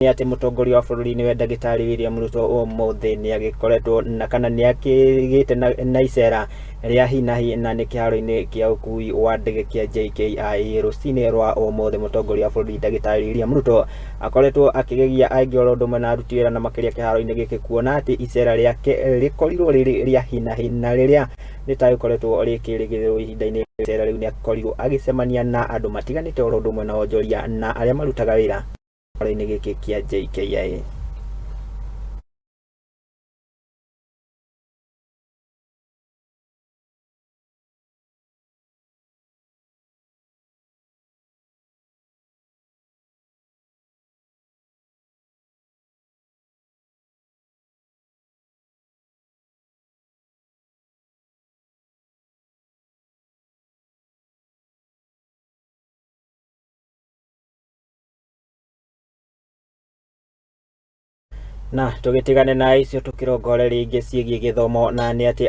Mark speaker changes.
Speaker 1: Nĩ atĩ mũtongoria wa bũrũri nĩwe ndagĩtarĩ William Ruto ũmũthĩ nĩ agĩkoretwo na kana nĩ akĩgĩte na icera rĩa hi na hi na nĩ kĩharo-inĩ kĩa ũkui wa ndege kĩa JKIA rũcinĩ rwa ũmũthĩ. Mũtongoria wa bũrũri ndagĩtarĩ William Ruto akoretwo akĩgegia aingĩ oro ũndũ ũmwe na aruti wĩra na makĩria kĩharo-inĩ gĩkĩ kuona atĩ icera rĩake rĩkorirwo rĩrĩ rĩa hi na hi na rĩrĩa rĩtagĩkoretwo rĩkĩrĩgĩrĩrwo ihinda-inĩ. Icera rĩu nĩ akorirwo agĩcemania na andũ matiganĩte oro ũndũ ũmwe na onjoria na arĩa marutaga wĩra kĩharo-inĩ gĩkĩ kĩa JKIA. Na tũgĩtigane na icio tũkĩrongore rĩngĩ ciĩgiĩ gĩthomo na nĩ atĩ